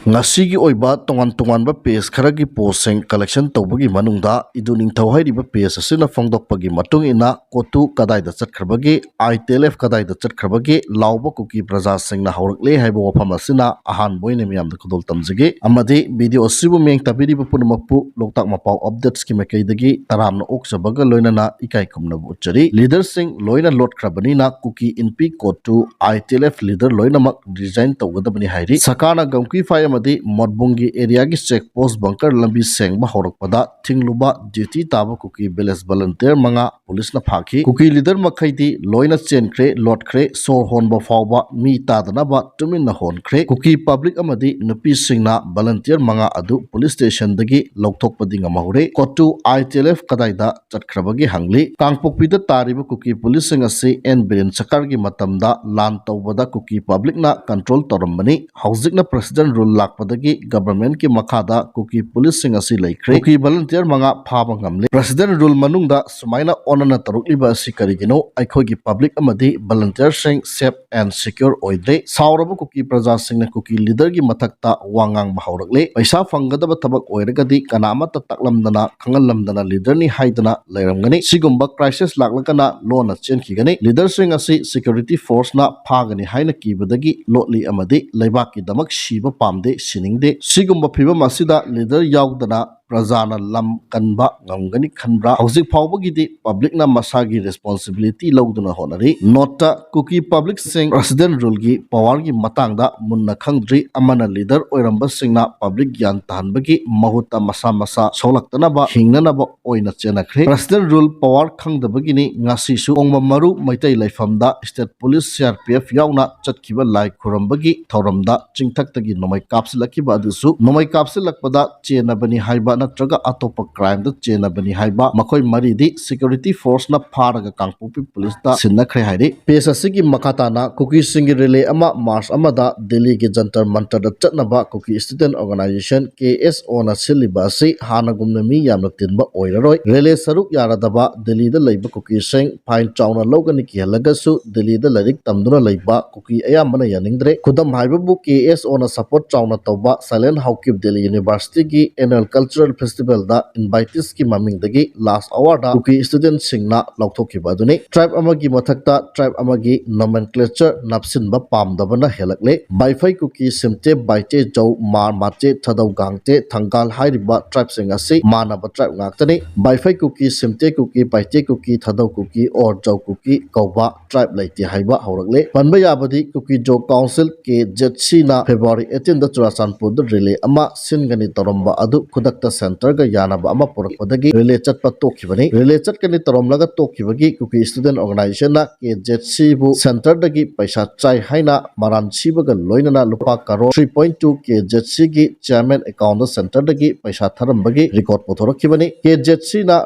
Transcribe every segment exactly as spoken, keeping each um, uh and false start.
ꯉꯁꯤꯒꯤ ꯑꯣꯏꯕ ꯇꯣꯉꯥꯟ ꯇꯣꯉꯥꯟꯕ ꯄꯦꯖ ꯈꯔꯒꯤ ꯄꯣꯁꯁꯤꯡ ꯀꯂꯦꯛꯁꯟ ꯇꯧꯕꯒꯤ ꯃꯅꯨꯡꯗ ꯏꯗꯨ ꯅꯤꯡꯊꯧ ꯍꯥꯏꯔꯤꯕ ꯄꯦꯖ ꯑꯁꯤꯅ ꯐꯣꯡꯗꯣꯛꯄꯒꯤ ꯃꯇꯨꯡ ꯏꯟꯅ ꯀꯣꯇꯨ ꯀꯗꯥꯏꯗ ꯆꯠꯈ꯭ꯔꯕꯒꯦ, ꯑꯥꯏ ꯇꯤ ꯑꯦꯜ ꯑꯦꯐ ꯀꯗꯥꯏꯗ ꯆꯠꯈ꯭ꯔꯕꯒꯦ ꯂꯥꯎꯕ ꯀꯨꯀꯤ ꯄ꯭ꯔꯖꯥꯁꯤꯡꯅ ꯍꯧꯔꯛꯂꯦ ꯍꯥꯏꯕ ꯋꯥꯐꯝ ꯑꯁꯤꯅ ꯑꯍꯥꯟꯕ ꯑꯣꯏꯅ ꯃꯤꯌꯥꯝꯗ ꯈꯨꯗꯣꯜ ꯇꯝꯖꯒꯦ꯫ ꯑꯃꯗꯤ ꯚꯤꯗꯤꯑꯣ ꯑꯁꯤꯕꯨ ꯃꯤꯠꯌꯦꯡ ꯇꯥꯕꯤꯔꯤꯕ ꯄꯨꯝꯅꯃꯛꯄꯨ ꯂꯣꯛꯇꯥꯛ ꯃꯄꯥꯎ ꯑꯞꯗꯦꯠꯁꯀꯤ ꯃꯥꯏꯀꯩꯗꯒꯤ ꯇꯔꯥꯝꯅ ꯑꯣꯛꯆꯕꯒ ꯂꯣꯏꯅꯅ ꯏꯀꯥꯏ ꯈꯨꯝꯅꯕ ꯎꯠꯆꯔꯤ꯫ ꯂꯤꯗꯔꯁꯤꯡ ꯂꯣꯏꯅ ꯂꯣꯠꯈ꯭ꯔꯕꯅꯤꯅ ꯀꯨꯀꯤ ꯏꯟꯄꯤ ꯀꯣꯇꯨ ꯑꯥꯏ ꯇꯤ ꯑꯦꯜ ꯑꯦꯐ ꯂꯤꯗꯔ ꯂꯣꯏꯅꯃꯛ ꯔꯤꯖꯥꯏꯟ ꯇꯧꯒꯗꯕꯅꯤ ꯍꯥꯏꯔꯤ꯫ ꯁꯔꯀꯥꯔꯅ ꯒꯝꯀꯤꯐꯥꯏ ꯑꯃꯗꯤ ꯃꯣꯠꯕꯨꯡꯒꯤ ꯑꯦꯔꯤꯌꯥꯒꯤ ꯆꯦꯛ ꯄꯣꯁ ꯕꯪꯀꯔ ꯂꯝꯕꯤ ꯁꯦꯡꯕ ꯍꯧꯔꯛꯄꯗ ꯊꯤꯡꯂꯨꯕ ꯗ꯭ꯌꯨꯇꯤ ꯇꯥꯕ ꯀꯨꯀꯤ ꯚꯤꯂꯦꯖ ꯚꯂꯟꯇꯤꯌꯔ ꯃꯉꯥ ꯄꯨꯂꯤꯁꯅ ꯐꯥꯈꯤ꯫ ꯀꯨꯀꯤ ꯂꯤꯗꯔ ꯃꯈꯩꯗꯤ ꯂꯣꯏꯅ ꯆꯦꯟꯈ꯭ꯔꯦ, ꯂꯣꯠꯈ꯭ꯔꯦ, ꯁꯣꯔ ꯍꯣꯟꯕ ꯐꯥꯎꯕ ꯃꯤ ꯇꯥꯗꯅꯕ ꯇꯨꯃꯤꯟꯅ ꯍꯣꯟꯈ꯭ꯔꯦ꯫ ꯀꯨꯀꯤ ꯄꯕ꯭ꯂꯤꯛ ꯑꯃꯗꯤ ꯅꯨꯄꯤꯁꯤꯡꯅ ꯚꯂꯟꯇꯤꯌꯔ ꯃꯉꯥ ꯑꯗꯨ ꯄꯨꯂꯤꯁ ꯁ꯭ꯇꯦꯁꯟꯗꯒꯤ ꯂꯧꯊꯣꯛꯄꯗꯤ ꯉꯝꯍꯧꯔꯦ꯫ ꯀꯣꯇꯨ ꯑꯥꯏ ꯇꯤ ꯑꯦꯜ ꯑꯦꯐ ꯀꯗꯥꯏꯗ ꯆꯠꯈ꯭ꯔꯕꯒꯦ ꯍꯪꯂꯤ꯫ ꯀꯥꯡꯄꯣꯛꯄꯤꯗ ꯇꯥꯔꯤꯕ ꯀꯨꯀꯤ ꯄꯨꯂꯤꯁꯁꯤꯡ ꯑꯁꯤ ꯑꯦꯟ ꯕꯤꯔꯦꯟ ꯁꯔꯀꯥꯔꯒꯤ ꯃꯇꯝꯗ ꯂꯥꯟ ꯇꯧꯕꯗ ꯀꯨꯀꯤ ꯄꯕ꯭ꯂꯤꯛꯅ ꯀꯟꯇ꯭ꯔꯣꯜ ꯇꯧꯔꯝꯕꯅꯤ꯫ ꯍꯧꯖꯤꯛꯅ ꯄ꯭ꯔꯁꯤꯗꯦꯟ ꯔꯨꯜ ꯂꯥꯛꯄꯗꯒꯤ ꯒꯚꯔꯟꯃꯦꯟꯠꯀꯤ ꯃꯈꯥꯗ ꯀꯨꯀꯤ ꯄꯨꯂꯤꯁꯁꯤꯡ ꯑꯁꯤ ꯂꯩꯈ꯭ꯔꯦ꯫ ꯀꯨꯀꯤ ꯚꯂꯟꯇꯤꯌꯔ ꯃꯉꯥ ꯐꯥꯕ ꯉꯝꯂꯦ꯫ ꯄ꯭ꯔꯁꯤꯗꯦꯟ ꯔꯨꯜ ꯃꯅꯨꯡꯗ ꯁꯨꯃꯥꯏꯅ ꯑꯣꯟꯅꯅ ꯇꯧꯔꯛꯂꯤꯕ ꯑꯁꯤ ꯀꯔꯤꯒꯤꯅꯣ? ꯑꯩꯈꯣꯏꯒꯤ ꯄꯕ꯭ꯂꯤꯛ ꯑꯃꯗꯤ ꯚꯂꯟꯇꯤꯌꯔꯁꯤꯡ ꯁꯦꯐ ꯑꯦꯟ ꯁꯦꯀ꯭ꯌꯣꯔ ꯑꯣꯏꯗ꯭ꯔꯦ꯫ ꯁꯥꯎꯔꯕ ꯀꯨꯀꯤ ꯄ꯭ꯔꯖꯥꯁꯤꯡꯅ ꯀꯨꯀꯤ ꯂꯤꯗꯔꯒꯤ ꯃꯊꯛꯇ ꯋꯥ ꯉꯥꯡꯕ ꯍꯧꯔꯛꯂꯦ꯫ ꯄꯩꯁꯥ ꯐꯪꯒꯗꯕ ꯊꯕꯛ ꯑꯣꯏꯔꯒꯗꯤ ꯀꯅꯥ ꯑꯃꯠꯇ ꯇꯥꯛꯂꯝꯗꯅ ꯈꯪꯍꯜꯂꯝꯗꯅ ꯂꯤꯗꯔꯅꯤ ꯍꯥꯏꯗꯅ ꯂꯩꯔꯝꯒꯅꯤ꯫ ꯁꯤꯒꯨꯝꯕ ꯀ꯭ꯔꯥꯏꯁꯤꯁ ꯂꯥꯛꯂꯒꯅ ꯂꯣꯟꯅ ꯆꯦꯟꯈꯤꯒꯅꯤ꯫ ꯂꯤꯗꯔꯁꯤꯡ ꯑꯁꯤ ꯁꯦꯀ꯭ꯌꯨꯔꯤꯇꯤ ꯐꯣꯔꯁꯅ ꯐꯥꯒꯅꯤ ꯍꯥꯏꯅ ꯀꯤꯕꯗꯒꯤ ꯂꯣꯠꯂꯤ ꯑꯃꯗꯤ ꯂꯩꯕꯥꯛꯀꯤꯗꯃꯛ ꯁꯤꯕ ꯄꯥꯝꯗꯦ, ꯁꯤꯅꯤꯡꯗꯦ꯫ ꯁꯤꯒꯨꯝꯕ ꯐꯤꯕꯝ ꯑꯁꯤꯗ ꯂꯤꯗꯔ ꯌꯥꯎꯗꯅ ꯄ꯭ꯔꯖꯥꯅ ꯂꯝ ꯀꯟꯕ ꯉꯝꯒꯅꯤ ꯈꯟꯕ꯭ꯔꯥ? ꯍꯧꯖꯤꯛ ꯐꯥꯎꯕꯒꯤꯗꯤ ꯄꯕ꯭ꯂꯤꯛꯅ ꯃꯁꯥꯒꯤ ꯔꯦꯁꯄꯣꯟꯁꯤꯕꯤꯂꯤꯇꯤ ꯂꯧꯗꯨꯅ ꯍꯣꯠꯅꯔꯤ꯫ ꯅꯣꯠꯇ, ꯀꯨꯀꯤ ꯄꯕ꯭ꯂꯤꯛꯁꯤꯡ ꯄ꯭ꯔꯁꯤꯗꯦꯟ ꯔꯨꯜꯒꯤ ꯄꯋꯥꯔꯒꯤ ꯃꯇꯥꯡꯗ ꯃꯨꯟꯅ ꯈꯪꯗ꯭ꯔꯤ꯫ ꯑꯃꯅ ꯂꯤꯗꯔ ꯑꯣꯏꯔꯝꯕꯁꯤꯡꯅ ꯄꯕ꯭ꯂꯤꯛ ꯒ꯭ꯌꯥꯟ ꯇꯥꯍꯟꯕꯒꯤ ꯃꯍꯨꯠꯇ ꯃꯁꯥ ꯃꯁꯥ ꯁꯣꯛꯂꯛꯇꯅꯕ, ꯍꯤꯡꯅꯅꯕ ꯑꯣꯏꯅ ꯆꯦꯟꯅꯈ꯭ꯔꯦ꯫ ꯄ꯭ꯔꯁꯤꯗꯦꯟ ꯔꯨꯜ ꯄꯋꯥꯔ ꯈꯪꯗꯕꯒꯤꯅꯤ ꯉꯁꯤꯁꯨ ꯀꯣꯡꯕ ꯃꯔꯨ ꯃꯩꯇꯩ ꯂꯩꯐꯝꯗ state police, C R P F ꯌꯥꯎꯅ ꯆꯠꯈꯤꯕ ꯂꯥꯏ ꯈꯨꯔꯨꯝꯕꯒꯤ ꯊꯧꯔꯝꯗ ꯆꯤꯡꯊꯛꯇꯒꯤ ꯅꯣꯡꯃꯩ ꯀꯥꯞꯁꯤꯜꯂꯛꯈꯤꯕ ꯑꯗꯨꯁꯨ ꯅꯣꯡꯃꯩ ꯀꯥꯞꯁꯤꯜꯂꯛꯄꯗ ꯆꯦꯟꯅꯕꯅꯤ ꯍꯥꯏꯕ ꯅꯠꯇ꯭ꯔꯒ ꯑꯇꯣꯞꯄ crimeꯗ ꯆꯦꯟꯅꯕꯅꯤ ꯍꯥꯏꯕ ꯃꯈꯣꯏ ꯃꯔꯤꯗꯤ security forceꯅ ꯐꯥꯔꯒ ꯀꯥꯡꯄꯣꯛꯄꯤ policeꯇ ꯁꯤꯟꯅꯈ꯭ꯔꯦ ꯍꯥꯏꯔꯤ꯫ Page ꯑꯁꯤꯒꯤ ꯃꯈꯥ ꯇꯥꯅ ꯀꯨꯀꯤꯁꯤꯡꯒꯤ rally ꯑꯃ March ꯑꯃꯗ ꯗꯤꯜꯂꯤꯒꯤ ꯖꯟꯇꯔ ꯃꯟꯇꯔꯗ ꯆꯠꯅꯕ ꯀꯨꯀꯤ student organisation KSOꯅ ꯁꯤꯜꯂꯤꯕ ꯑꯁꯤ ꯍꯥꯟꯅꯒꯨꯝꯅ ꯃꯤ ꯌꯥꯝꯅ ꯇꯤꯟꯕ ꯑꯣꯏꯔꯔꯣꯏ꯫ Rally ꯁꯔꯨꯛ ꯌꯥꯔꯗꯕ ꯗꯤꯜꯂꯤꯗ ꯂꯩꯕ ꯀꯨꯀꯤꯁꯤꯡ fine ꯆꯥꯎꯅ ꯂꯧꯒꯅꯤ ꯀꯤꯍꯜꯂꯒꯁꯨ ꯗꯤꯜꯂꯤꯗ ꯂꯥꯏꯔꯤꯛ ꯇꯝꯗꯨꯅ ꯂꯩꯕ ꯀꯨꯀꯤ ꯑꯌꯥꯝꯕꯅ ꯌꯥꯅꯤꯡꯗ꯭ꯔꯦ꯫ ꯈꯨꯗꯝ ꯍꯥꯏꯕꯕꯨ KSOꯅ support ꯆꯥꯎꯅ ꯇꯧꯕ Silent Haokip Delhi Universityꯒꯤ annual cultural festivalꯗ inviteesꯀꯤ ꯃꯃꯤꯡꯗꯒꯤ last hourꯗ ꯀꯨꯀꯤ studentꯁꯤꯡꯅ ꯂꯧꯊꯣꯛꯈꯤꯕ ꯑꯗꯨꯅꯤ꯫ Tribe ꯑꯃꯒꯤ ꯃꯊꯛꯇ tribe ꯑꯃꯒꯤ nomenclature ꯅꯞꯁꯤꯟꯕ ꯄꯥꯝꯗꯕꯅ ꯍꯦꯜꯂꯛꯂꯦ꯫ ꯕꯥꯏꯐꯩ ꯀꯨꯀꯤ, ꯁꯤꯝꯇꯦ, ꯕꯥꯏꯆꯦ, ꯖꯧ, ꯃꯥꯔ, ꯃꯥꯆꯦ, ꯊꯥꯗꯧ, ꯒꯥꯡꯆꯦ, ꯊꯪꯒꯥꯜ ꯍꯥꯏꯔꯤꯕ tribeꯁꯤꯡ ꯑꯁꯤ ꯃꯥꯟꯅꯕ tribe ꯉꯥꯛꯇꯅꯤ꯫ ꯕꯥꯏꯐꯩ ꯀꯨꯀꯤ, ꯁꯤꯝꯇꯦ ꯀꯨꯀꯤ, ꯕꯥꯏꯆꯦ ꯀꯨꯀꯤ, ꯊꯥꯗꯧ ꯀꯨꯀꯤ or ꯖꯧ ꯀꯨꯀꯤ ꯀꯧꯕ tribe ꯂꯩꯇꯦ ꯍꯥꯏꯕ ꯍꯧꯔꯛꯂꯦ꯫ ꯄꯟꯕ ꯌꯥꯕꯗꯤ ꯀꯨꯀꯤ ꯖꯣ ꯀꯥꯎꯟꯁꯤꯜ KZCꯅ February eighteenꯗ ꯆꯨꯔꯥꯆꯥꯟꯄꯨꯔꯗ rally ꯑꯃ ꯁꯤꯟꯒꯅꯤ ꯇꯧꯔꯝꯕ ꯑꯗꯨ ꯈꯨꯗꯛꯇ centreꯒ ꯌꯥꯅꯕ ꯑꯃ ꯄꯨꯔꯛꯄꯗꯒꯤ rally ꯆꯠꯄ ꯇꯣꯛꯈꯤꯕꯅꯤ꯫ Rally ꯆꯠꯀꯅꯤ ꯇꯧꯔꯝꯂꯒ ꯇꯣꯛꯈꯤꯕꯒꯤ ꯀꯨꯀꯤ student organisationꯅ KZCꯕꯨ centreꯗꯒꯤ ꯄꯩꯁꯥ ꯆꯥꯏ ꯍꯥꯏꯅ ꯃꯔꯥꯟ ꯁꯤꯕꯒ ꯂꯣꯏꯅꯅ ꯂꯨꯄꯥ crore three point two KZCꯒꯤ chairman accountꯇ centreꯗꯒꯤ ꯄꯩꯁꯥ ꯊꯥꯔꯝꯕꯒꯤ record ꯄꯨꯊꯣꯔꯛꯈꯤꯕꯅꯤ꯫ KZCꯅ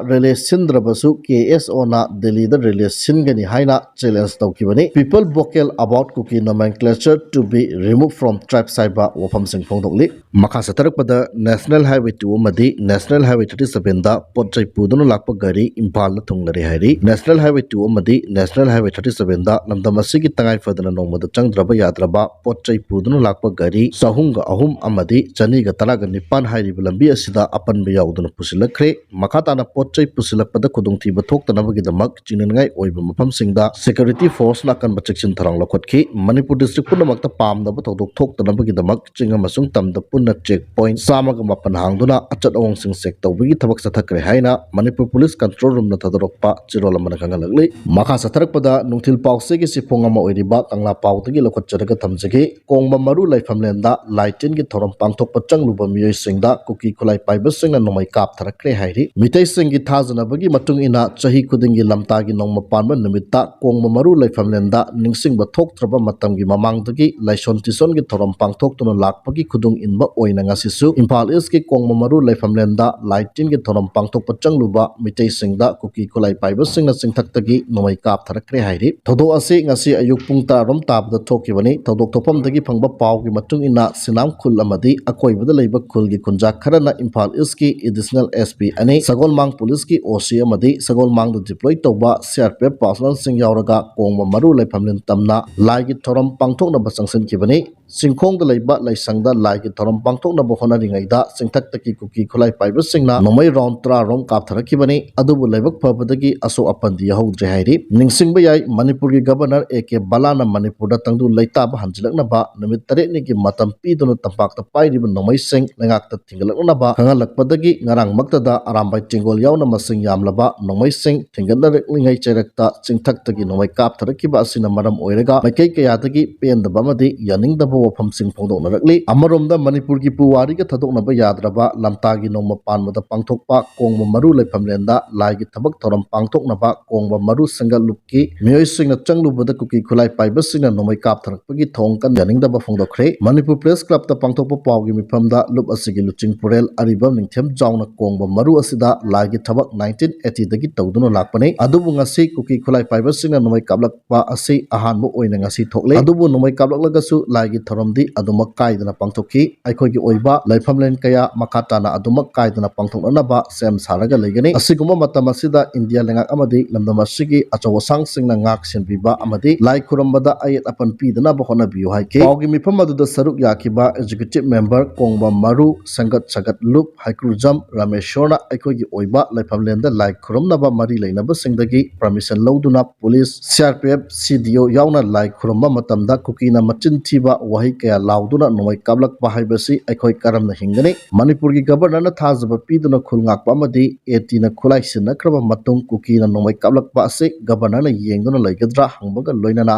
rally ꯁꯤꯟꯗ꯭ꯔꯕꯁꯨ KSOꯅ ꯗꯤꯜꯂꯤꯗ rally ꯁꯤꯟꯒꯅꯤ ꯍꯥꯏꯅ challenge ꯇꯧꯈꯤꯕꯅꯤ꯫ People vocal about Kuki nomenclature to be removed from tribes ꯍꯥꯏꯕ ꯋꯥꯐꯝꯁꯤꯡ ꯐꯣꯡꯗꯣꯛꯂꯤ꯫ ꯃꯈꯥ ꯆꯠꯊꯔꯛꯄꯗ National Highway two ꯑꯃꯗꯤ National Highway thirty sevenꯗ ꯄꯣꯠ ꯆꯩ ꯄꯨꯗꯨꯅ ꯂꯥꯛꯄ ꯒꯥꯔꯤ ꯏꯝꯐꯥꯜꯗ ꯊꯨꯡꯂꯔꯦ ꯍꯥꯏꯔꯤ꯫ National Highway two ꯑꯃꯗꯤ National Highway thirty sevenꯗ ꯂꯝꯗꯝ ꯑꯁꯤꯒꯤ ꯇꯉꯥꯏ ꯐꯗꯅ ꯅꯣꯡꯃꯗ ꯆꯪꯗ꯭ꯔꯕ ꯌꯥꯗ꯭ꯔꯕ ꯄꯣꯠ ꯆꯩ ꯄꯨꯗꯨꯅ ꯂꯥꯛꯄ ꯒꯥꯔꯤ ꯆꯍꯨꯝꯒ ꯑꯍꯨꯝ ꯑꯃꯗꯤ ꯆꯅꯤꯒ ꯇꯔꯥꯒ ꯅꯤꯄꯥꯟ ꯍꯥꯏꯔꯤꯕ ꯂꯝꯕꯤ ꯑꯁꯤꯗ ꯑꯄꯟꯕ ꯌꯥꯎꯗꯨꯅ ꯄꯨꯁꯤꯜꯂꯛꯈ꯭ꯔꯦ꯫ ꯃꯈꯥ ꯇꯥꯅ ꯄꯣꯠ ꯆꯩ ꯄꯨꯁꯤꯜꯂꯛꯄꯗ ꯈꯨꯗꯣꯡꯊꯤꯕ ꯊꯣꯛꯇꯅꯕꯒꯤꯗꯃꯛ ꯆꯤꯡꯅꯅꯤꯡꯉꯥꯏ ꯑꯣꯏꯕ ꯃꯐꯝꯁꯤꯡꯗ security forceꯅ ꯑꯀꯟꯕ ꯆꯦꯛꯁꯤꯟ ꯊꯧꯔꯥꯡ ꯂꯧꯈꯠꯈꯤ꯫ ꯃꯅꯤꯄꯨꯔ district ꯄꯨꯝꯅꯃꯛꯇ ꯄꯥꯝꯗꯕ ꯊꯧꯗꯣꯛ ꯊꯣꯛꯇꯅꯕꯒꯤꯗꯃꯛ ꯆꯤꯡ ꯑꯃꯁꯨꯡ ꯇꯝꯗ ꯄꯨꯟꯅ check point ꯆꯥꯝꯃꯒ ꯃꯥꯄꯟ ꯍꯥꯡꯗꯨꯅ ꯑꯆꯠ ꯑꯋꯣꯡꯁꯤꯡ check ꯇꯧꯕꯒꯤ ꯊꯕꯛ ꯆꯠꯊꯈ꯭ꯔꯦ ꯍꯥꯏꯅ ꯃꯅꯤꯄꯨꯔ police control roomꯅ ꯊꯥꯗꯣꯔꯛꯄ ꯆꯦꯔꯣꯜ ꯑꯃꯅ ꯈꯪꯍꯜꯂꯛꯂꯤ꯫ ꯃꯈꯥ ꯆꯠꯊꯔꯛꯄꯗ ꯅꯨꯡꯊꯤꯜ ꯄꯥꯎꯆꯦꯒꯤ ꯆꯦꯐꯣꯡ ꯑꯃ ꯑꯣꯏꯔꯤꯕ ꯀꯪꯂꯥ ꯄꯥꯎꯗꯒꯤ ꯂꯧꯈꯠꯆꯔꯒ ꯊꯝꯖꯒꯦ꯫ ꯀꯣꯡꯕ ꯃꯔꯨ ꯂꯩꯐꯝꯂꯦꯟꯗ ꯂꯥꯏ ꯇꯤꯟꯒꯤ ꯊꯧꯔꯝ ꯄꯥꯡꯊꯣꯛꯄ ꯆꯪꯂꯨꯕ ꯃꯤꯑꯣꯏꯁꯤꯡꯗ ꯀꯨꯀꯤ ꯈꯨꯠꯂꯥꯏ ꯄꯥꯏꯕꯁꯤꯡꯅ ꯅꯣꯡꯃꯩ ꯀꯥꯞꯊꯔꯛꯈ꯭ꯔꯦ ꯍꯥꯏꯔꯤ꯫ ꯃꯤꯇꯩꯁꯤꯡꯒꯤ ꯊꯥꯖꯅꯕꯒꯤ ꯃꯇꯨꯡ ꯏꯟꯅ ꯆꯍꯤ ꯈꯨꯗꯤꯡꯒꯤ ꯂꯝꯇꯥꯒꯤ ꯅꯣꯡꯃ ꯄꯥꯟꯕ ꯅꯨꯃꯤꯠꯇ ꯀꯣꯡꯕ ꯃꯔꯨ ꯂꯩꯐꯝꯂꯦꯟꯗ ꯅꯤꯡꯁꯤꯡꯕ ꯊꯣꯛꯇ꯭ꯔꯕ ꯃꯇꯝꯒꯤ ꯃꯃꯥꯡꯗꯒꯤ ꯂꯥꯏꯁꯣꯟ ꯇꯤꯁꯣꯟꯒꯤ ꯊꯧꯔꯝ ꯄꯥꯡꯊꯣꯛꯇꯨꯅ ꯂꯥꯛꯄꯒꯤ ꯈꯨꯗꯨꯡ ꯏꯟꯕ ꯑꯣꯏꯅ ꯉꯁꯤꯁꯨ ꯏꯝꯐꯥꯜ ꯏꯁꯀꯤ ꯀꯣꯡꯕ ꯃꯔꯨ ꯂꯩꯐꯝꯂꯦꯟꯗ ꯂꯥꯏ ꯇꯤꯟꯒꯤ ꯊꯧꯔꯝ ꯄꯥꯡꯊꯣꯛꯄ ꯆꯪꯂꯨꯕ ꯃꯤꯇꯩꯁꯤꯡꯗ ꯀꯨꯀꯤ ꯈꯨꯠꯂꯥꯏ ꯄꯥꯏꯕꯁꯤꯡꯅ ꯆꯤꯡꯊꯛꯇꯒꯤ ꯅꯣꯡꯃꯩ ꯀꯥꯞꯊꯔꯛꯈ꯭ꯔꯦ ꯍꯥꯏꯔꯤ꯫ ꯊꯧꯗꯣꯛ ꯑꯁꯤ ꯉꯁꯤ ꯑꯌꯨꯛ ꯄꯨꯡ ꯇꯔꯥꯔꯣꯝ ꯇꯥꯕꯗ ꯊꯣꯛꯈꯤꯕꯅꯤ꯫ ꯊꯧꯗꯣꯛ ꯊꯣꯛꯐꯝꯗꯒꯤ ꯐꯪꯕ ꯄꯥꯎꯒꯤ ꯃꯇꯨꯡ ꯏꯟꯅ ꯁꯤꯅꯥꯝ ꯈꯨꯜ ꯑꯃꯗꯤ ꯑꯀꯣꯏꯕꯗ ꯂꯩꯕ ꯈꯨꯜꯒꯤ ꯈꯨꯟꯖꯥ ꯈꯔꯅ ꯏꯝꯐꯥꯜ ꯏꯁꯀꯤ ꯑꯦꯗꯤꯁꯅꯦꯜ ꯑꯦꯁ ꯄꯤ ꯑꯅꯤ, ꯁꯒꯣꯜꯃꯥꯡ ꯄꯨꯂꯤꯁꯀꯤ ꯑꯣ ꯁꯤ ꯑꯃꯗꯤ ꯁꯒꯣꯜꯃꯥꯡꯗ ꯗꯤꯄ꯭ꯂꯣꯏ ꯇꯧꯕ ꯁꯤ ꯑꯥꯔ ꯄꯤ ꯑꯦꯐ ꯄꯥꯔꯁꯣꯅꯦꯜꯁꯤꯡ ꯌꯥꯎꯔꯒ ꯀꯣꯡꯕ ꯃꯔꯨ ꯂꯩꯐꯝꯂꯦꯟ ꯇꯝꯅ ꯂꯥꯏꯒꯤ ꯊꯧꯔꯝ ꯄꯥꯡꯊꯣꯛꯅꯕ ꯆꯪꯁꯤꯟꯈꯤꯕꯅꯤ꯫ ꯆꯤꯡꯈꯣꯡꯗ ꯂꯩꯕ ꯂꯥꯏꯁꯪꯗ ꯂꯥꯏꯒꯤ ꯊꯧꯔꯝ ꯄꯥꯡꯊꯣꯛꯅꯕ ꯍꯣꯠꯅꯔꯤꯉꯩꯗ ꯆꯤꯡꯊꯛꯇꯒꯤ ꯀꯨꯀꯤ ꯈꯨꯠꯂꯥꯏ ꯄꯥꯏꯕꯁꯤꯡꯅ ꯅꯣꯡꯃꯩ ꯔꯥꯎꯟ ꯇꯔꯥ ꯔꯣꯝ ꯀꯥꯞꯊꯔꯛꯈꯤꯕꯅꯤ꯫ ꯑꯗꯨꯕꯨ ꯂꯥꯏꯕꯛ ꯐꯕꯗꯒꯤ ꯑꯁꯣꯛ ꯑꯄꯟꯗꯤ ꯌꯥꯎꯍꯧꯗ꯭ꯔꯦ ꯍꯥꯏꯔꯤ꯫ ꯅꯤꯡꯁꯤꯡꯕ ꯌꯥꯏ, ꯃꯅꯤꯄꯨꯔꯒꯤ ꯒꯕꯔꯅꯔ ꯑꯦ ꯀꯦ ꯕꯂꯥꯅ ꯃꯅꯤꯄꯨꯔꯗ ꯇꯪꯗꯨ ꯂꯩꯇꯥꯕ ꯍꯟꯖꯤꯜꯂꯛꯅꯕ ꯅꯨꯃꯤꯠ ꯇꯔꯦꯠꯅꯤꯒꯤ ꯃꯇꯝ ꯄꯤꯗꯨꯅ ꯇꯝꯄꯥꯛꯇ ꯄꯥꯏꯔꯤꯕ ꯅꯣꯡꯃꯩꯁꯤꯡ ꯂꯩꯉꯥꯛꯇ ꯊꯤꯡꯒꯠꯂꯛꯅꯕ ꯈꯪꯍꯜꯂꯛꯄꯗꯒꯤ ꯉꯔꯥꯡꯃꯛꯇꯗ ꯑꯔꯥꯝꯕꯥꯏ ꯇꯦꯡꯒꯣꯜ ꯌꯥꯎꯅ ꯃꯁꯤꯡ ꯌꯥꯝꯂꯕ ꯅꯣꯡꯃꯩꯁꯤꯡ ꯊꯤꯡꯒꯠꯅꯔꯛꯂꯤꯉꯩ ꯆꯩꯔꯛꯇ ꯆꯤꯡꯊꯛꯇꯒꯤ ꯅꯣꯡꯃꯩ ꯀꯥꯞꯊꯔꯛꯈꯤꯕ ꯑꯁꯤꯅ ꯃꯔꯝ ꯑꯣꯏꯔꯒ ꯃꯥꯏꯀꯩ ꯀꯌꯥꯗꯒꯤ ꯄꯦꯟꯗꯕ ꯑꯃꯗꯤ ꯌꯥꯅꯤꯡꯗꯕ ꯋꯥꯐꯝꯁꯤꯡ ꯐꯣꯡꯗꯣꯛꯅꯔꯛꯂꯤ꯫ ꯑꯃꯔꯣꯝꯗ ꯃꯅꯤꯄꯨꯔꯒꯤ ꯄꯨꯋꯥꯔꯤꯒ ꯊꯥꯗꯣꯛꯅꯕ ꯌꯥꯗ꯭ꯔꯕ ꯂꯝꯇꯥꯒꯤ ꯅꯣꯡꯃ ꯄꯥꯟꯕꯗ ꯄꯥꯡꯊꯣꯛꯄ ꯀꯣꯡꯕ ꯃꯔꯨ ꯂꯩꯐꯝꯂꯦꯟꯗ ꯂꯥꯏꯒꯤ ꯊꯕꯛ ꯊꯧꯔꯝ ꯄꯥꯡꯊꯣꯛꯅꯕ ꯀꯣꯡꯕ ꯃꯔꯨ ꯁꯦꯝꯒꯠꯂꯨꯞꯀꯤ ꯃꯤꯑꯣꯏꯁꯤꯡꯅ ꯆꯪꯂꯨꯕꯗ ꯀꯨꯀꯤ ꯈꯨꯠꯂꯥꯏ ꯄꯥꯏꯕꯁꯤꯡꯅ ꯅꯣꯡꯃꯩ ꯀꯥꯞꯊꯔꯛꯄꯒꯤ ꯊꯧꯑꯣꯡ ꯀꯟꯅ ꯌꯥꯅꯤꯡꯗꯕ ꯐꯣꯡꯗꯣꯛꯈ꯭ꯔꯦ꯫ ꯃꯅꯤꯄꯨꯔ ꯄ꯭ꯔꯦꯁ ꯀ꯭ꯂꯕꯇ ꯄꯥꯡꯊꯣꯛꯄ ꯄꯥꯎꯒꯤ ꯃꯤꯐꯝꯗ ꯂꯨꯞ ꯑꯁꯤꯒꯤ ꯂꯨꯆꯤꯡ ꯄꯨꯔꯦꯜ ꯑꯔꯤꯕꯝ ꯅꯤꯡꯊꯦꯝ ꯖꯥꯎꯅ ꯀꯣꯡꯕ ꯃꯔꯨ ꯑꯁꯤꯗ ꯂꯥꯏꯒꯤ ꯊꯕꯛ ꯅꯥꯏꯟꯇꯤꯟ ꯑꯦꯇꯤꯗꯒꯤ ꯇꯧꯗꯨꯅ ꯂꯥꯛꯄꯅꯤ꯫ ꯑꯗꯨꯕꯨ ꯉꯁꯤ ꯀꯨꯀꯤ ꯈꯨꯠꯂꯥꯏ ꯄꯥꯏꯕꯁꯤꯡꯅ ꯅꯣꯡꯃꯩ ꯀꯥꯞꯂꯛꯄ ꯑꯁꯤ ꯑꯍꯥꯟꯕ ꯑꯣꯏꯅ ꯉꯁꯤ ꯊꯣꯛꯂꯦ꯫ ꯑꯗꯨꯕꯨ ꯅꯣꯡꯃꯩ ꯀꯥꯞꯂꯛꯂꯒꯁꯨ ꯂꯥꯏꯒꯤ ꯊꯧꯔꯝꯗꯤ ꯑꯗꯨꯃꯛ ꯀꯥꯏꯗꯅ ꯄꯥꯡꯊꯣꯛꯈꯤ꯫ ꯑꯩꯈꯣꯏꯒꯤ ꯑꯣꯏꯕ ꯂꯥꯏꯐꯝꯂꯦꯟ ꯀꯌꯥ ꯃꯈꯥ ꯇꯥꯅ ꯑꯗꯨꯃꯛ ꯀꯥꯏꯗꯅ ꯄꯥꯡꯊꯣꯛꯅꯅꯕ ꯁꯦꯝ ꯁꯥꯔꯒ ꯂꯩꯒꯅꯤ꯫ ꯑꯁꯤꯒꯨꯝꯕ ꯃꯇꯝ ꯑꯁꯤꯗ ꯏꯟꯗꯤꯌꯥ ꯂꯩꯉꯥꯛ ꯑꯃꯗꯤ ꯂꯝꯗꯝ ꯑꯁꯤꯒꯤ ꯑꯆꯧ ꯑꯁꯥꯡꯁꯤꯡꯅ ꯉꯥꯛ ꯁꯦꯟꯕꯤꯕ ꯑꯃꯗꯤ ꯂꯥꯏ ꯈꯨꯔꯨꯝꯕꯗ ꯑꯌꯦꯠ ꯑꯄꯟ ꯄꯤꯗꯅꯕ ꯍꯣꯠꯅꯕꯤꯌꯨ ꯍꯥꯏꯈꯤ꯫ ꯄꯥꯎꯒꯤ ꯃꯤꯐꯝ ꯑꯗꯨꯗ ꯁꯔꯨꯛ ꯌꯥꯈꯤꯕ ꯑꯦꯛꯖꯤꯀ꯭ꯌꯨꯇꯤꯚ ꯃꯦꯝꯕꯔ ꯀꯣꯡꯕ ꯃꯔꯨ, ꯁꯪꯒꯠ ꯁꯒꯠ ꯂꯨꯞ, ꯍꯩꯀ꯭ꯔꯨꯖꯝ ꯔꯥꯃꯦꯁꯣꯔꯅ ꯑꯩꯈꯣꯏꯒꯤ ꯑꯣꯏꯕ ꯂꯥꯏꯐꯝꯂꯦꯟꯗ ꯂꯥꯏ ꯈꯨꯔꯨꯝꯅꯕ ꯃꯔꯤ ꯂꯩꯅꯕꯁꯤꯡꯗꯒꯤ ꯄꯔꯃꯤꯁꯟ ꯂꯧꯗꯨꯅ police, C R P F, ꯁꯤ ꯗꯤ ꯑꯣ ꯌꯥꯎꯅ ꯂꯥꯏ ꯈꯨꯔꯨꯝꯕ ꯃꯇꯝꯗ ꯀꯨꯀꯤꯅ ꯃꯆꯤꯟ ꯊꯤꯕ ꯋꯥꯍꯩ ꯀꯌꯥ ꯂꯥꯎꯗꯨꯅ ꯅꯣꯡꯃꯩ ꯀꯥꯞꯂꯛꯄ ꯍꯥꯏꯕꯁꯤ ꯑꯩꯈꯣꯏ ꯀꯔꯝꯅ ꯍꯤꯡꯒꯅꯤ? ꯃꯅꯤꯄꯨꯔꯒꯤ ꯒꯕꯔꯅꯔꯅ ꯊꯥꯖꯕ ꯄꯤꯗꯨꯅ ꯈꯨꯜ ꯉꯥꯛꯄ ꯑꯃꯗꯤ ꯑꯦ ꯇꯤꯅ ꯈꯨꯠꯂꯥꯏ ꯁꯤꯟꯅꯈ꯭ꯔꯕ ꯃꯇꯨꯡ ꯀꯨꯀꯤꯅ ꯅꯣꯡꯃꯩ ꯀꯥꯞꯂꯛꯄ ꯑꯁꯤ ꯒꯕꯔꯅꯔꯅ ꯌꯦꯡꯗꯨꯅ ꯂꯩꯒꯗ꯭ꯔꯥ ꯍꯪꯕꯒ ꯂꯣꯏꯅꯅ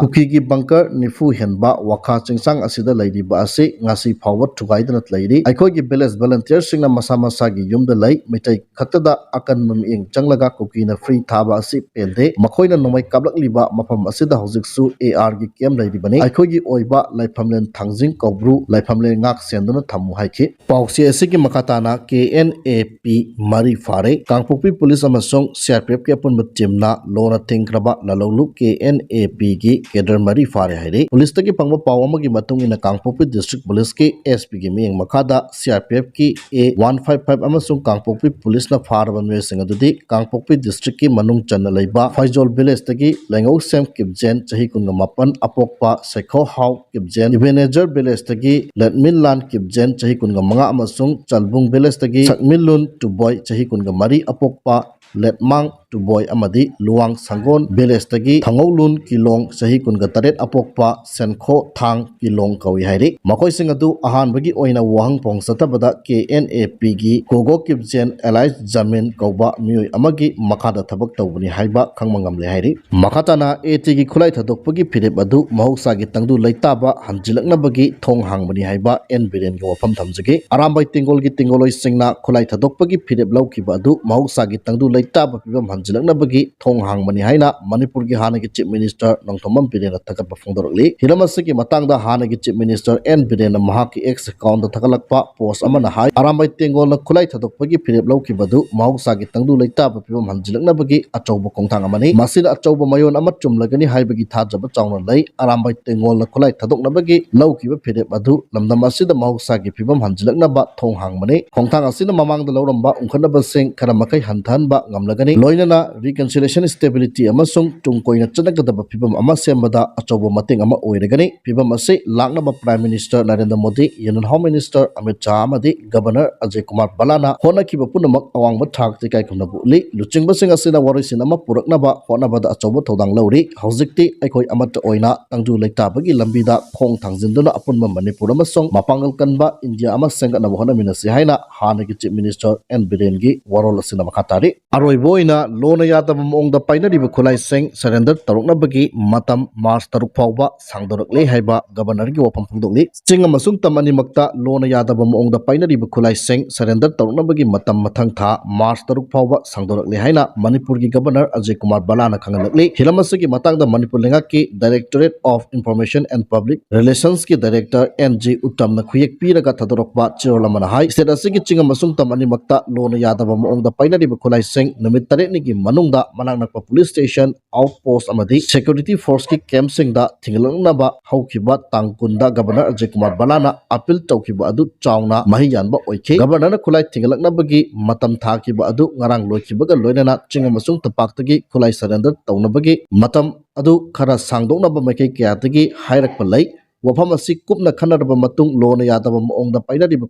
ꯀꯨꯀꯤꯒꯤ ꯕꯪꯀꯔ ꯅꯤꯐꯨ ꯍꯦꯟꯕ ꯋꯥꯈꯥ ꯆꯤꯡꯁꯥꯡ ꯑꯁꯤꯗ ꯂꯩꯔꯤꯕ ꯑꯁꯤ ꯉꯁꯤ ꯐꯥꯎꯕ ꯊꯨꯒꯥꯏꯗꯨꯅ ꯂꯩꯔꯤ꯫ ꯑꯩꯈꯣꯏꯒꯤ ꯚꯤꯂꯦꯖ ꯚꯣꯂꯟꯇꯤꯌꯔꯁꯤꯡꯅ ꯃꯁꯥ ꯃꯁꯥꯒꯤ ꯌꯨꯝꯗ ꯂꯩ꯫ ꯃꯤꯇꯩ ꯈꯛꯇꯗ ꯑꯀꯟꯕ ꯃꯤꯠꯌꯦꯡ ꯆꯪꯂꯒ ꯀꯨꯀꯤꯅ ꯐ꯭ꯔꯤ ꯊꯥꯕ ꯑꯁꯤ ꯄꯦꯟꯗꯦ꯫ ꯃꯈꯣꯏꯅ ꯅꯣꯡꯃꯩ ꯀꯥꯞꯂꯛꯂꯤꯕ ꯃꯐꯝ ꯑꯁꯤꯗ ꯍꯧꯖꯤꯛꯁꯨ ꯑꯦ ꯑꯥꯔꯒꯤ ꯀꯦꯝ ꯂꯩꯔꯤꯕꯅꯤ꯫ ꯑꯩꯈꯣꯏꯒꯤ ꯑꯣꯏꯕ ꯂꯥꯏꯐꯝꯂꯦꯟ ꯊꯥꯡꯖꯤꯡ ꯀꯧꯕ꯭ꯔꯨ ꯂꯥꯏꯐꯝꯂꯦꯟ ꯉꯥꯛ ꯁꯦꯟꯗꯨꯅ ꯊꯝꯃꯨ ꯍꯥꯏꯈꯤ꯫ ꯄꯥꯎꯆꯦ ꯑꯁꯤꯒꯤ ꯃꯈꯥ ꯇꯥꯅ ꯀꯦ ꯑꯦꯟ ꯑꯦ ꯄꯤ ꯃꯔꯤ ꯐꯥꯔꯦ꯫ ꯀꯥꯡꯄꯣꯛꯄꯤ ꯄꯨꯂꯤꯁ ꯑꯃꯁꯨꯡ ꯁꯤ ꯑꯥꯔ ꯄꯤ ꯑꯦꯐꯀꯤ ꯑꯄꯨꯟꯕ ꯇꯤꯝꯅ ꯂꯣꯅ ꯊꯤꯡꯈ꯭ꯔꯕ ꯂꯥꯂꯧꯂꯨ ꯀꯦ ꯑꯦꯟ ꯑꯦ ꯄꯤꯒꯤ ꯀꯦꯗꯔ ꯃꯔꯤ ꯐꯥꯔꯦ ꯍꯥꯏꯔꯤ꯫ ꯄꯨꯂꯤꯁꯇꯒꯤ ꯐꯪꯕ ꯄꯥꯎ ꯑꯃꯒꯤ ꯃꯇꯨꯡ ꯏꯟꯅ ꯀꯥꯡꯄꯣꯛꯄꯤ ꯗꯤꯁꯇ꯭ꯔꯤꯛ ꯄꯨꯂꯤꯁꯀꯤ ꯑꯦꯁ ꯄꯤꯒꯤ ꯃꯤꯠꯌꯦꯡ ꯃꯈꯥꯗ ꯁꯤ ꯑꯥꯔ ꯄꯤ ꯑꯦꯐꯀꯤ ꯑꯦ ꯋꯥꯟ ꯐꯥꯏꯚ ꯐꯥꯏꯚ ꯑꯃꯁꯨꯡ ꯀꯥꯡꯄꯣꯛꯄꯤ ꯄꯨꯂꯤꯁꯅ ꯐꯥꯔꯕ ꯃꯤꯑꯣꯏꯁꯤꯡ ꯑꯗꯨꯗꯤ ꯀꯥꯡꯄꯣꯛꯄꯤ ꯗꯤꯁꯇ꯭ꯔꯤꯛꯀꯤ ꯃꯅꯨꯡ ꯆꯟꯅ ꯂꯩꯕ ꯐꯩꯖꯣꯜ ꯚꯤꯂꯦꯖꯇꯒꯤ ꯂꯩꯉꯧꯁꯦꯝ ꯀꯤꯞꯖꯦꯟ ꯆꯍꯤ ꯀꯨꯟꯒ ꯃꯥꯄꯟ ꯑꯄꯣꯛꯄ ꯁꯩꯈꯣꯍꯥꯎ ꯀꯤꯞꯖꯦꯟ, ꯏꯕꯦꯅꯦꯖꯔ ꯚꯤꯂꯦꯖꯇꯒꯤ ꯂꯦꯠꯃꯤꯟꯂꯥꯟ ꯀꯤꯞꯖꯦꯟ ꯆꯍꯤ ꯀꯨꯟꯒ ꯃꯉꯥ ꯑꯃꯁꯨꯡ ꯆꯜꯕꯨꯡ ꯚꯤꯂꯦꯖꯇꯒꯤ ꯁꯛꯃꯤꯟꯂꯨꯟ ꯇꯨꯕꯣꯏ ꯆꯍꯤ ꯀꯨꯟꯒ ꯃꯔꯤ ꯑꯄꯣꯛꯄ ꯂꯦꯠꯃꯥꯡ ꯇꯨꯕꯣꯏ ꯑꯃꯗꯤ ꯂꯨꯋꯥꯡ ꯁꯪꯒꯣꯟ ꯚꯤꯂꯦꯖꯇꯒꯤ ꯊꯉꯧꯂꯨꯟ ꯀꯤꯂꯣꯡ ꯆꯍꯤ ꯀꯨꯟꯒ ꯇꯔꯦꯠ ꯑꯄꯣꯛꯄ ꯁꯦꯟꯈꯣ ꯊꯥꯡ ꯀꯤꯂꯣꯡ ꯀꯧꯏ ꯍꯥꯏꯔꯤ꯫ ꯃꯈꯣꯏꯁꯤꯡ ꯑꯗꯨ ꯑꯍꯥꯟꯕꯒꯤ ꯑꯣꯏꯅ ꯋꯥꯍꯪ ꯐꯣꯡ ꯆꯠꯊꯕꯗ ꯀꯦ ꯑꯦꯟ ꯑꯦ ꯄꯤꯒꯤ ꯀꯣꯒꯣ ꯀꯤꯞꯖꯦꯟ ꯑꯦꯂꯥꯏꯁ ꯖꯃꯤꯟ ꯀꯧꯕ ꯃꯤꯑꯣꯏ ꯑꯃꯒꯤ ꯃꯈꯥꯗ ꯊꯕꯛ ꯇꯧꯕꯅꯤ ꯍꯥꯏꯕ ꯈꯪꯕ ꯉꯝꯂꯦ ꯍꯥꯏꯔꯤ꯫ ꯃꯈꯥ ꯇꯥꯅ ꯑꯦ ꯇꯤꯒꯤ ꯈꯨꯠꯂꯥꯏ ꯊꯥꯗꯣꯛꯄꯒꯤ ꯐꯤꯔꯦꯞ ꯑꯗꯨ ꯃꯍꯧꯁꯥꯒꯤ ꯇꯪꯗꯨ ꯂꯩꯇꯥꯕ ꯍꯟꯖꯤꯜꯂꯛꯅꯕꯒꯤ ꯊꯣꯡ ꯍꯥꯡꯕꯅꯤ ꯍꯥꯏꯕ ꯑꯦꯟ ꯕꯤꯔꯦꯟꯒꯤ ꯋꯥꯐꯝ ꯊꯝꯖꯒꯦ꯫ ꯑꯔꯥꯝꯕꯥꯏ ꯇꯦꯡꯒꯣꯜꯒꯤ ꯇꯦꯡꯒꯣꯜꯂꯣꯏꯁꯤꯡꯅ ꯈꯨꯠꯂꯥꯏ ꯊꯥꯗꯣꯛꯄꯒꯤ ꯐꯤꯔꯦꯞ ꯂꯧꯈꯤꯕ ꯑꯗꯨ ꯃꯍꯧꯁꯥꯒꯤ ꯇꯪꯗꯨ ꯂꯩꯇꯥꯕ ꯐꯤꯕꯝ ꯍꯟꯖꯤꯜꯂꯛꯅꯕꯒꯤ ꯊꯣꯡ ꯍꯥꯡꯕꯅꯤ ꯍꯥꯏꯅ ꯃꯅꯤꯄꯨꯔꯒꯤ ꯍꯥꯟꯅꯒꯤ ꯆꯤꯐ ꯃꯤꯅꯤꯁꯇꯔ ꯅꯣꯡꯊꯣꯝꯕꯝ ꯕꯤꯔꯦꯟꯅ ꯊꯥꯒꯠꯄ ꯐꯣꯡꯗꯣꯔꯛꯂꯤ꯫ ꯍꯤꯔꯝ ꯑꯁꯤꯒꯤ ꯃꯇꯥꯡꯗ ꯍꯥꯟꯅꯒꯤ ꯆꯤꯐ ꯃꯤꯅꯤꯁꯇꯔ ꯑꯦꯟ ꯕꯤꯔꯦꯟꯅ ꯃꯍꯥꯛꯀꯤ ꯑꯦꯛꯁ ꯑꯦꯀꯥꯎꯟꯗ ꯊꯥꯒꯠꯂꯛꯄ ꯄꯣꯁ ꯑꯃꯅ ꯍꯥꯏ, ꯑꯔꯥꯝꯕꯥꯏ ꯇꯦꯡꯒꯣꯜꯅ ꯈꯨꯠꯂꯥꯏ ꯊꯥꯗꯣꯛꯄꯒꯤ ꯐꯤꯔꯦꯞ ꯂꯧꯈꯤꯕ ꯑꯗꯨ ꯃꯍꯧꯁꯥꯒꯤ ꯇꯪꯗꯨ ꯂꯩꯇꯥꯕ ꯐꯤꯕꯝ ꯍꯟꯖꯤꯜꯂꯛꯅꯕꯒꯤ ꯑꯆꯧꯕ ꯈꯣꯡꯊꯥꯡ ꯑꯃꯅꯤ꯫ ꯃꯁꯤꯅ ꯑꯆꯧꯕ ꯃꯌꯣꯟ ꯑꯃ ꯆꯨꯝꯂꯒꯅꯤ ꯍꯥꯏꯕꯒꯤ ꯊꯥꯖꯕ ꯆꯥꯎꯅ ꯂꯩ꯫ ꯑꯔꯥꯝꯕꯥꯏ ꯇꯦꯡꯒꯣꯜꯅ ꯈꯨꯠꯂꯥꯏ ꯊꯥꯗꯣꯛꯅꯕꯒꯤ ꯂꯧꯈꯤꯕ ꯐꯤꯔꯦꯞ ꯑꯗꯨ ꯂꯝꯗꯝ ꯑꯁꯤꯗ ꯃꯍꯧꯁꯥꯒꯤ ꯐꯤꯕꯝ ꯍꯟꯖꯤꯜꯂꯛꯅꯕ ꯊꯣꯡ ꯍꯥꯡꯕꯅꯤ꯫ ꯈꯣꯡꯊꯥꯡ ꯑꯁꯤꯅ ꯃꯃꯥꯡꯗ ꯂꯧꯔꯝꯕ ꯎꯪꯈꯠꯅꯕꯁꯤꯡ ꯈꯔ ꯃꯈꯩ ꯍꯟꯊꯍꯟꯕ ꯉꯝꯂꯒꯅꯤ꯫ ꯂꯣꯏꯅꯅ reconciliation, stability ꯑꯃꯁꯨꯡ ꯇꯨꯡ ꯀꯣꯏꯅ ꯆꯠꯅꯒꯗꯕ ꯐꯤꯕꯝ ꯑꯃ ꯁꯦꯝꯕꯗ ꯑꯆꯧꯕ ꯃꯇꯦꯡ ꯑꯃ ꯑꯣꯏꯔꯒꯅꯤ꯫ ꯐꯤꯕꯝ ꯑꯁꯤ ꯂꯥꯛꯅꯕ Prime Minister Narendra Modi, Union Home Minister Amit Shah ꯑꯃꯗꯤ Governor ꯑꯖꯌ ꯀꯨꯃꯥꯔ ꯚꯜꯂꯥꯅ ꯍꯣꯠꯅꯈꯤꯕ ꯄꯨꯝꯅꯃꯛ ꯑꯋꯥꯡꯕ ꯊꯥꯛꯇ ꯏꯀꯥꯏ ꯈꯨꯝꯅꯕ ꯎꯠꯂꯤ꯫ ꯂꯨꯆꯤꯡꯕꯁꯤꯡ ꯑꯁꯤꯅ ꯋꯥꯔꯣꯏꯁꯤꯟ ꯑꯃ ꯄꯨꯔꯛꯅꯕ ꯍꯣꯠꯅꯕꯗ ꯑꯆꯧꯕ ꯊꯧꯗꯥꯡ ꯂꯧꯔꯤ꯫ ꯍꯧꯖꯤꯛꯇꯤ ꯑꯩꯈꯣꯏ ꯑꯃꯠꯇ ꯑꯣꯏꯅ ꯇꯪꯗꯨ ꯂꯩꯇꯥꯕꯒꯤ ꯂꯝꯕꯤꯗ ꯈꯣꯡ ꯊꯥꯡꯖꯤꯟꯗꯨꯅ ꯑꯄꯨꯟꯕ ꯃꯅꯤꯄꯨꯔ ꯑꯃꯁꯨꯡ ꯃꯄꯥꯡꯒꯜ ꯀꯟꯕ ꯏꯟꯗꯤꯌꯥ ꯑꯃ ꯁꯦꯝꯒꯠꯅꯕ ꯍꯣꯠꯅꯃꯤꯟꯅꯁꯤ ꯍꯥꯏꯅ ꯍꯥꯟꯅꯒꯤ Chief Minister ꯑꯦꯟ ꯕꯤꯔꯦꯟꯒꯤ ꯋꯥꯔꯣꯜ ꯑꯁꯤꯅ ꯃꯈꯥ ꯇꯥꯔꯤ꯫ ꯑꯔꯣꯏꯕ ꯑꯣꯏꯅ ꯂꯣꯅ ꯌꯥꯗꯕ ꯃꯑꯣꯡꯗ ꯄꯥꯏꯅꯔꯤꯕ ꯈꯨꯠꯂꯥꯏꯁꯤꯡ ꯁꯔꯦꯟꯗꯔ ꯇꯧꯔꯛꯅꯕꯒꯤ ꯃꯇꯝ ꯃꯥꯔꯆ ꯇꯔꯨꯛ ꯐꯥꯎꯕ ꯁꯥꯡꯗꯣꯔꯛꯂꯦ ꯍꯥꯏꯕ ꯒꯕꯔꯅꯔꯒꯤ ꯋꯥꯐꯝ ꯐꯣꯡꯗꯣꯛꯂꯤ꯫ ꯆꯤꯡ ꯑꯃꯁꯨꯡ ꯇꯝ ꯑꯅꯤꯃꯛꯇ ꯂꯣꯅ ꯌꯥꯗꯕ ꯃꯑꯣꯡꯗ ꯄꯥꯏꯅꯔꯤꯕ ꯈꯨꯠꯂꯥꯏꯁꯤꯡ ꯁꯔꯦꯟꯗꯔ ꯇꯧꯔꯛꯅꯕꯒꯤ ꯃꯇꯝ ꯃꯊꯪ ꯊꯥ ꯃꯥꯔꯆ ꯇꯔꯨꯛ ꯐꯥꯎꯕ ꯁꯥꯡꯗꯣꯔꯛꯂꯦ ꯍꯥꯏꯅ ꯃꯅꯤꯄꯨꯔꯒꯤ ꯒꯕꯔꯅꯔ ꯑꯖꯌ ꯀꯨꯃꯥꯔ ꯕꯂꯥꯅ ꯈꯪꯍꯜꯂꯛꯂꯤ꯫ ꯍꯤꯔꯝ ꯑꯁꯤꯒꯤ ꯃꯇꯥꯡꯗ ꯃꯅꯤꯄꯨꯔ ꯂꯩꯉꯥꯛꯀꯤ Directorate of Information and Public Relations ꯀꯤ Director N J ꯎꯠꯇꯝꯅ ꯈꯨꯌꯦꯛ ꯄꯤꯔꯒ ꯊꯥꯗꯣꯔꯛꯄ ꯆꯦꯔꯣꯜ ꯑꯃꯅ ꯍꯥꯏ, state ꯑꯁꯤꯒꯤ ꯆꯤꯡ ꯑꯃꯁꯨꯡ ꯇꯝ ꯑꯅꯤꯃꯛꯇ ꯂꯣꯅ ꯌꯥꯗꯕ ꯃꯑꯣꯡꯗ ꯄꯥꯏꯅꯔꯤꯕ ꯈꯨꯠꯂꯥꯏꯁꯤꯡ ꯅꯨꯃꯤꯠ ꯇꯔꯦꯠꯅꯤꯒꯤ ꯃꯅꯨꯡꯗ ꯃꯅꯥꯛ ꯅꯛꯄ police station, outpost ꯑꯃꯗꯤ security force ꯀꯤ camp ꯁꯤꯡꯗ ꯊꯤꯡꯒꯠꯂꯛꯅꯕ ꯍꯧꯈꯤꯕ ꯇꯥꯡ ꯀꯨꯟꯗ ꯒꯕꯔꯅꯔ ꯑꯖꯌ ꯀꯨꯃꯥꯔ ꯕꯂꯥꯅ appeal ꯇꯧꯈꯤꯕ ꯑꯗꯨ ꯆꯥꯎꯅ ꯃꯍꯩ ꯌꯥꯟꯕ ꯑꯣꯏꯈꯤ꯫ ꯒꯕꯔꯅꯔꯅ ꯈꯨꯠꯂꯥꯏ ꯊꯤꯡꯒꯠꯂꯛꯅꯕꯒꯤ ꯃꯇꯝ ꯊꯥꯈꯤꯕ ꯑꯗꯨ ꯉꯔꯥꯡ ꯂꯣꯏꯈꯤꯕꯒ ꯂꯣꯏꯅꯅ ꯆꯤꯡ ꯑꯃꯁꯨꯡ ꯇꯝꯄꯥꯛꯇꯒꯤ ꯈꯨꯠꯂꯥꯏ surrender ꯇꯧꯅꯕꯒꯤ ꯃꯇꯝ ꯑꯗꯨ ꯈꯔ ꯁꯥꯡꯗꯣꯛꯅꯕ ꯃꯥꯏꯀꯩ ꯀꯌꯥꯗꯒꯤ ꯍꯥꯏꯔꯛꯄ ꯂꯩ꯫ ꯋꯥꯐꯝ ꯑꯁꯤ ꯀꯨꯞꯅ ꯈꯟꯅꯔꯕ ꯃꯇꯨꯡ, ꯂꯣꯅ ꯌꯥꯗꯕ ꯃꯑꯣꯡꯗ ꯄꯥꯏꯅꯔꯤꯕ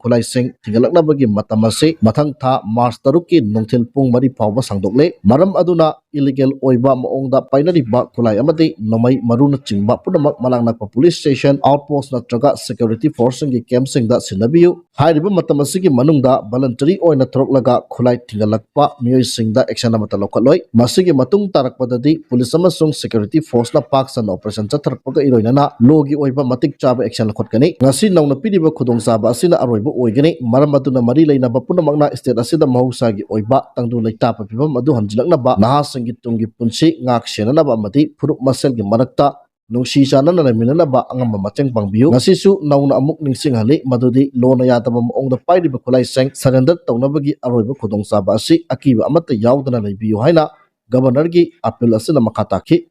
ꯈꯨꯠꯂꯥꯏꯁꯤꯡ ꯊꯤꯡꯒꯠꯂꯛꯅꯕꯒꯤ ꯃꯇꯝ ꯑꯁꯤ ꯃꯊꯪ ꯊꯥ ꯃꯥꯔꯆ ꯇꯔꯨꯛꯀꯤ ꯅꯨꯡꯊꯤꯜ ꯄꯨꯡ ꯃꯔꯤ ꯐꯥꯎꯕ ꯁꯥꯡꯗꯣꯛꯂꯦ꯫ ꯃꯔꯝ ꯑꯗꯨꯅ, illegal ꯑꯣꯏꯕ ꯃꯑꯣꯡꯗ ꯄꯥꯏꯅꯔꯤꯕ ꯈꯨꯠꯂꯥꯏ ꯑꯃꯗꯤ ꯅꯣꯡꯃꯩ ꯃꯔꯨꯅꯆꯤꯡꯕ ꯄꯨꯝꯅꯃꯛ ꯃꯅꯥꯛ ꯅꯛꯄ police station, outpost ꯅꯠꯇ꯭ꯔꯒ security force ꯁꯤꯡꯒꯤ camp ꯁꯤꯡꯗ ꯁꯤꯟꯅꯕꯤꯌꯨ꯫ ꯍꯥꯏꯔꯤꯕ ꯃꯇꯝ ꯑꯁꯤꯒꯤ ꯃꯅꯨꯡꯗ voluntary ꯑꯣꯏꯅ ꯊꯣꯔꯛꯂꯒ ꯈꯨꯠꯂꯥꯏ ꯊꯤꯡꯒꯠꯂꯛꯄ ꯃꯤꯑꯣꯏꯁꯤꯡꯗ action ꯑꯃꯠꯇ ꯂꯧꯈꯠꯂꯣꯏ꯫ ꯃꯁꯤꯒꯤ ꯃꯇꯨꯡ ꯇꯥꯔꯛꯄꯗꯗꯤ police ꯑꯃꯁꯨꯡ security force ꯅ ꯄꯥꯛ ꯁꯟꯅ operation ꯆꯠꯊꯔꯛꯄꯒ ꯏꯔꯣꯏꯅꯅ law ꯒꯤ ꯑꯣꯏꯕ ꯃꯇꯤꯛ ꯆꯥꯕ action ꯂꯧꯈꯠꯀꯅꯤ꯫ ꯉꯁꯤ ꯅꯧꯅ ꯄꯤꯔꯤꯕ ꯈꯨꯗꯣꯡꯆꯥꯕ ꯑꯁꯤꯅ ꯑꯔꯣꯏꯕ ꯑꯣꯏꯒꯅꯤ꯫ ꯃꯔꯝ ꯑꯗꯨꯅ ꯃꯔꯤ ꯂꯩꯅꯕ ꯄꯨꯝꯅꯃꯛꯅ state ꯑꯁꯤꯗ ꯃꯍꯧꯁꯥꯒꯤ ꯑꯣꯏꯕ ꯇꯪꯗꯨ ꯂꯩꯇꯥꯕ ꯐꯤꯕꯝ ꯑꯗꯨ ꯍꯟꯖꯤꯜꯂꯛꯅꯕ, ꯅꯍꯥꯁꯤꯡꯒꯤ ꯇꯨꯡꯒꯤ ꯄꯨꯟꯁꯤ ꯉꯥꯛ ꯁꯦꯟꯅꯅꯕ ꯑꯃꯗꯤ ꯐꯨꯔꯨꯞ ꯃꯁꯦꯜꯒꯤ ꯃꯔꯛꯇ ꯅꯨꯡꯁꯤ ꯆꯥꯟꯅꯅ ꯂꯩꯃꯤꯟꯅꯅꯕ ꯑꯉꯝꯕ ꯃꯇꯦꯡ ꯄꯥꯡꯕꯤꯌꯨ꯫ ꯉꯁꯤꯁꯨ ꯅꯧꯅ ꯑꯃꯨꯛ ꯅꯤꯡꯁꯤꯡꯍꯜꯂꯤ ꯃꯗꯨꯗꯤ ꯂꯣꯅ ꯌꯥꯗꯕ ꯃꯑꯣꯡꯗ ꯄꯥꯏꯔꯤꯕ ꯈꯨꯠꯂꯥꯏꯁꯤꯡ surrender ꯇꯧꯅꯕꯒꯤ ꯑꯔꯣꯏꯕ ꯈꯨꯗꯣꯡꯆꯥꯕ ꯑꯁꯤ ꯑꯀꯤꯕ ꯑꯃꯠꯇ ꯌꯥꯎꯗꯅ ꯂꯩꯕꯤꯌꯨ ꯍꯥꯏꯅ ꯒꯕꯔꯅꯔꯒꯤ appeal ꯑꯁꯤꯅ ꯃꯈꯥ ꯇꯥꯈꯤ꯫